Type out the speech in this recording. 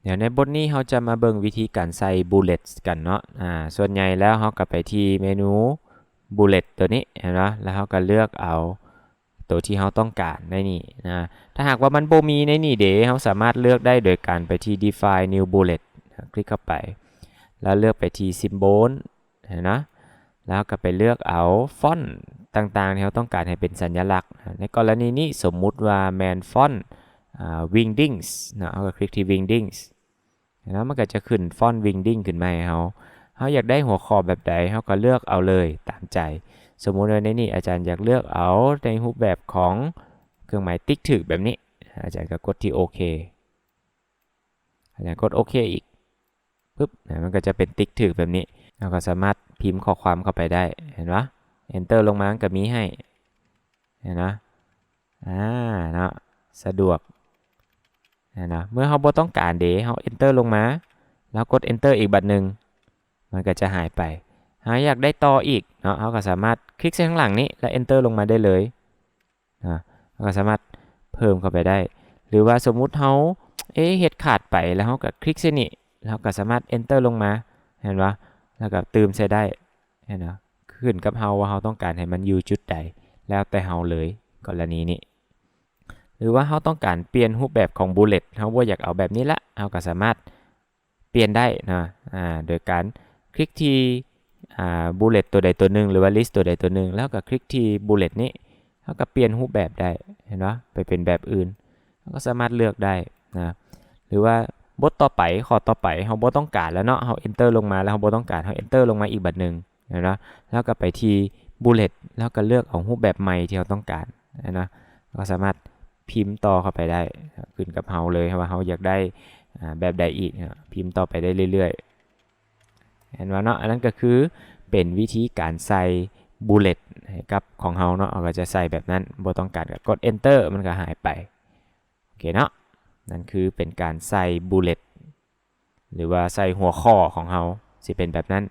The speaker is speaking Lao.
ດຽວໃນບົດນີ້ເຮົາຈະມາເບິ່ງວິທີການໃສ່ bullets ກັນເນາະ. ອາ ສ່ວນໃຫຍ່ແລ້ວເຮົາກໍໄປທີ່ເມນູ bullet ຕົວນີ້ ເຫັນບໍ່? ແລ້ວເຮົາກໍເລືອກເອົາ ໂຕທີ່ເຮົາຕ້ອງການໃນນີ້ນະ. ຖ້າຫາກວ່າມັນບໍ່ມີໃນນີ້ເດ ເຮົາສາມາດເລືອກໄດ້ໂດຍການໄປທີ່ Define New Bullet ຄລິກເຂົ້າໄປ ແລ້ວເລືອກໄປທີ່ Symbol ເຫັນນະ ແລ້ວເຮົາກໍໄປເລືອກເອົາຟອນຕ່າງໆທີ່ເຮົາຕ້ອງການໃຫ້ເປັນສັນຍະລັກ. ໃນກໍລະນີນີ້ສົມມຸດວ່າແມ່ນຟອນ ອາ Wingdings ເນາະ ເຮົາກໍຄລິກທີ່ Wingdings ເຫັນບໍ່? ມັນກໍຈະຂຶ້ນຟອນ Wingding ຂຶ້ນມາໃຫ້ເຮົາ. ເຮົາຢາກໄດ້ຫົວຂໍ້ແບບໃດ ເຮົາກໍເລືອກເອົາເລີຍຕາມໃຈ. ສົມມຸດວ່າໃນນີ້ອາຈານຢາກເລືອກເອົາໃນຮູບແບບຂອງເຄື່ອງໝາຍຕິກຖືກແບບນີ້ ອາຈານກໍກົດທີ່ໂອເຄ ອາຈານກົດໂອເຄອີກ ປຶບ ນະ ມັນກໍຈະເປັນຕິກຖືກແບບນີ້. ເຮົາກໍສາມາດພິມຂໍ້ຄວາມເຂົ້າໄປໄດ້ ເຫັນບໍ່? Enter ລົງມາມັນກໍມີໃຫ້ ເຫັນບໍ່? ອາ ເນາະ ສະດວກ ເຫັນບໍ່? ເມື່ອເຮົາບໍ່ຕ້ອງການເດ ເຮົາ Enter ລົງມາ ແລ້ວກົດ Enter ອີກບາດໜຶ່ງ ມັນກໍຈະຫາຍໄປ. ເຮົາຢາກໄດ້ຕໍ່ອີກເນາະ ເຮົາກໍສາມາດຄລິກໃສ່ຂ້າງຫຼັງນີ້ ແລ້ວ Enter ລົງມາໄດ້ເລີຍນະ ເຮົາກໍສາມາດເພີ່ມເຂົ້າໄປໄດ້. ຫຼືວ່າສົມມຸດເຮົາ ເອ ເຮັດຂາດໄປ ແລ້ວເຮົາກໍຄລິກໃສ່ນີ້ ແລ້ວເຮົາກໍສາມາດ Enter ລົງມາ ເຫັນບໍ່? ແລ້ວກໍຕື່ມໃສ່ໄດ້ ເຫັນບໍ່? ຂຶ້ນກັບເຮົາວ່າເຮົາຕ້ອງການໃຫ້ມັນຢູ່ຈຸດໃດ ແລ້ວແຕ່ເຮົາເລີຍ ກໍລະນີນີ້. ຫຼືວ່າເຮົາຕ້ອງການປ່ຽນຮູບແບບຂອງ bullet ເຮົາບໍ່ຢາກເອົາແບບນີ້ລະ ເຮົາກໍສາມາດປ່ຽນໄດ້ນະ ອາ ໂດຍການຄລິກທີ່ ອາ bullet ຕົວໃດຕົວໜຶ່ງ ຫຼືວ່າ list ຕົວໃດຕົວໜຶ່ງ ແລ້ວກໍຄລິກທີ່ bullet ນີ້ ເຮົາກໍປ່ຽນຮູບແບບໄດ້ ເຫັນບໍ່? ໄປເປັນແບບອື່ນ ເຮົາກໍສາມາດເລືອກໄດ້ນະ. ຫຼືວ່າບົດຕໍ່ໄປ ຂໍ້ຕໍ່ໄປ ເຮົາບໍ່ຕ້ອງການແລ້ວເນາະ ເຮົາ Enter ລົງມາ ແລ້ວເຮົາບໍ່ຕ້ອງການ ເຮົາ Enter ລົງມາອີກບາດໜຶ່ງ ເຫັນບໍ່? ແລ້ວກໍໄປທີ່ bullet ແລ້ວກໍເລືອກເອົາຮູບແບບໃໝ່ທີ່ເຮົາຕ້ອງການ ເຫັນບໍ່? ເຮົາກໍສາມາດພິມຕໍ່ເຂົ້າໄປໄດ້ ຂຶ້ນກັບເຮົາເລີຍວ່າເຮົາຢາກໄດ້ ອາ ແບບໃດອີກເນາະ ພິມຕໍ່ໄປໄດ້ເລື້ອຍໆ ເຫັນບໍ່ເນາະ? ອັນນັ້ນກໍຄືເປັນວິທີການໃສ່ bullet ໃຫ້ກັບຂອງເຮົາເນາະ ເຮົາກໍຈະໃສ່ແບບນັ້ນ ບໍ່ຕ້ອງການກໍກົດ Enter ມັນກໍຫາຍໄປ. ໂອເຄເນາະ ນັ້ນຄືເປັນການໃສ່ bullet ຫຼືວ່າໃສ່ຫົວຂໍ້ຂອງເຮົາ ຊິເປັນແບບນັ້ນ.